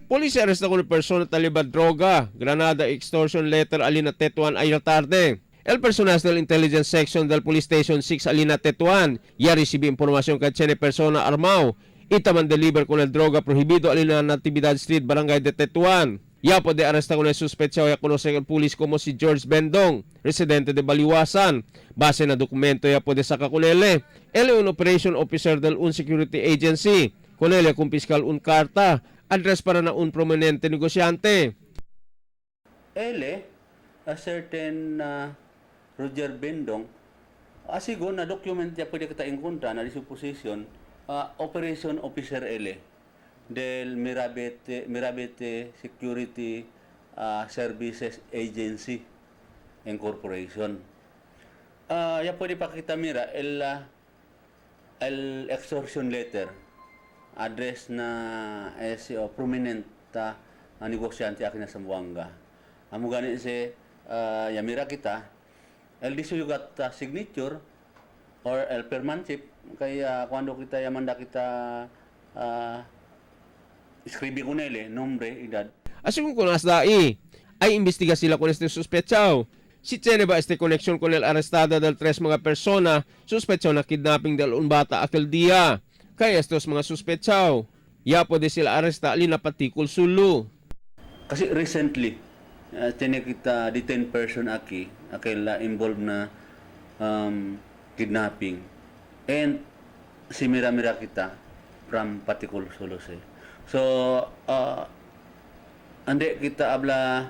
Policía arresta con persona taliba droga, granada, extortion letter alina Tetuan ayer tarde. El personal del Intelligence Section del Police Station 6 alina Tetuan ya recibe información que tiene persona armado y taman deliver con el droga prohibido alina Natividad Street, Barangay de Tetuan. Ya po de arresta con el sospechoso ya conoce el pulis como si George Bendong, residente de Baliwasan. Base na documento ya pwede saca con él. Él es un operation officer del un security agency. Con él confiscal un carta, address para na un prominente negosyante. Ele, a certain Roger Bendong, asigo na document ya pwede kita encontrar na disposition, operation officer ele del Mirabete Security Services Agency Incorporation. Ya pwede pa kita mira el extortion letter address na SEO prominent negosyante akin na Zamboanga. Amo gani si yamira kita el diso you got signature or el permanship kaya cuando kita yamanda kita escribe con él nombre, edad. Así kung kunas dai, ay investiga sila con este sospechado. Si tiene ba este conexión con el arrestada del tres mga persona sospechado na kidnapping del un bata aquel día. Kaya estos mga sospechado, ya pwede sila arresta alina Patikul Sulu. Kasi recently, tiene kita detain person aki, akil involved na kidnapping. And si mira-mira kita from Patikul Sulu si. So, ande kita abla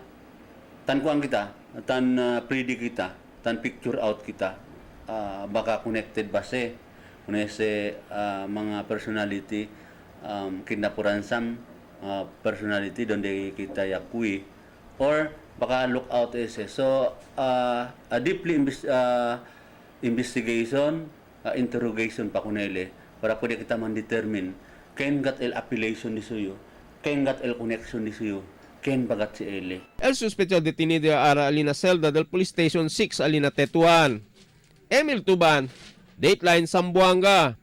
tan kuang kita, tan predict kita, tan picture out kita, baka connected ba si se mga personality kidnap or ransom personality donde kita yakui or baka look out ese. So a deeply investigation, interrogation pa kunele para pwede kita man determine ken gat el appellation ni suyo, ken gat el connection ni suyo, ken bagat si ele. El sospechoso detenido ara alina celda del Police Station 6 alina Tetuan. Emil Tuban, Dateline Zamboanga.